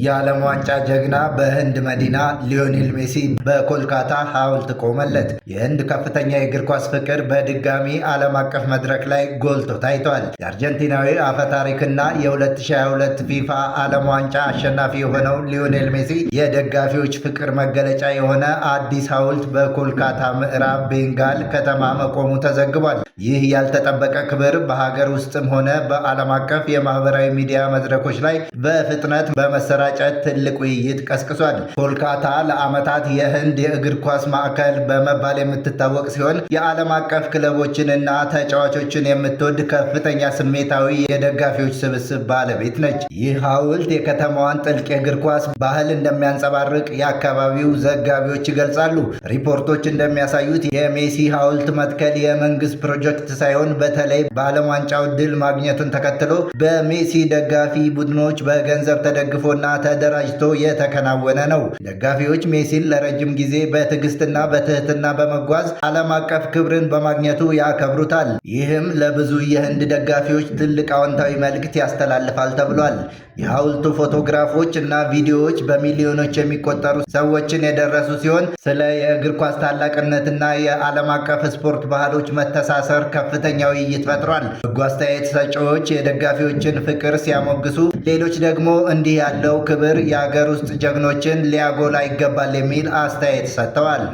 የዓለም ዋንጫ ጀግና በህንድ መዲና ሊዮኔል ሜሲ በኮልካታ ሐውልት ቆመለት። የህንድ ከፍተኛ የእግር ኳስ ፍቅር በድጋሚ ዓለም አቀፍ መድረክ ላይ ጎልቶ ታይቷል። የአርጀንቲናዊ አፈታሪክና የ2022 ፊፋ ዓለም ዋንጫ አሸናፊ የሆነው ሊዮኔል ሜሲ የደጋፊዎች ፍቅር መገለጫ የሆነ አዲስ ሐውልት በኮልካታ ምዕራብ ቤንጋል ከተማ መቆሙ ተዘግቧል። ይህ ያልተጠበቀ ክብር በሀገር ውስጥም ሆነ በዓለም አቀፍ የማህበራዊ ሚዲያ መድረኮች ላይ በፍጥነት በመሰራጨት ትልቅ ውይይት ቀስቅሷል። ኮልካታ ለዓመታት የህንድ የእግር ኳስ ማዕከል በመባል የምትታወቅ ሲሆን፣ የዓለም አቀፍ ክለቦችንና ተጫዋቾችን የምትወድ ከፍተኛ ስሜታዊ የደጋፊዎች ስብስብ ባለቤት ነች። ይህ ሐውልት የከተማዋን ጥልቅ የእግር ኳስ ባህል እንደሚያንጸባርቅ የአካባቢው ዘጋቢዎች ይገልጻሉ። ሪፖርቶች እንደሚያሳዩት የሜሲ ሐውልት መትከል የመንግስት ፕሮጀክት ሳይሆን፣ በተለይ በዓለም ዋንጫው ድል ማግኘቱን ተከትሎ በሜሲ ደጋፊ ቡድኖች በገንዘብ ተደግፎና ተደራጅቶ የተከናወነ ነው። ደጋፊዎች ሜሲን ለረጅም ጊዜ በትዕግስትና በትህትና በመጓዝ ዓለም አቀፍ ክብርን በማግኘቱ ያከብሩታል። ይህም ለብዙ የህንድ ደጋፊዎች ትልቅ አዎንታዊ መልእክት ያስተላልፋል ተብሏል። የሐውልቱ ፎቶግራፎች እና ቪዲዮዎች በሚሊዮኖች የሚቆጠሩ ሰዎችን የደረሱ ሲሆን፣ ስለ የእግር ኳስ ታላቅነትና የዓለም አቀፍ ስፖርት ባህሎች መተሳሰር ከፍተኛ ውይይት ፈጥሯል። በጎ አስተያየት ሰጪዎች የደጋፊዎችን ፍቅር ሲያሞግሱ፣ ሌሎች ደግሞ እንዲህ ያለው ክብር የአገር ውስጥ ጀግኖችን ሊያጎላ ይገባል የሚል አስተያየት ሰጥተዋል።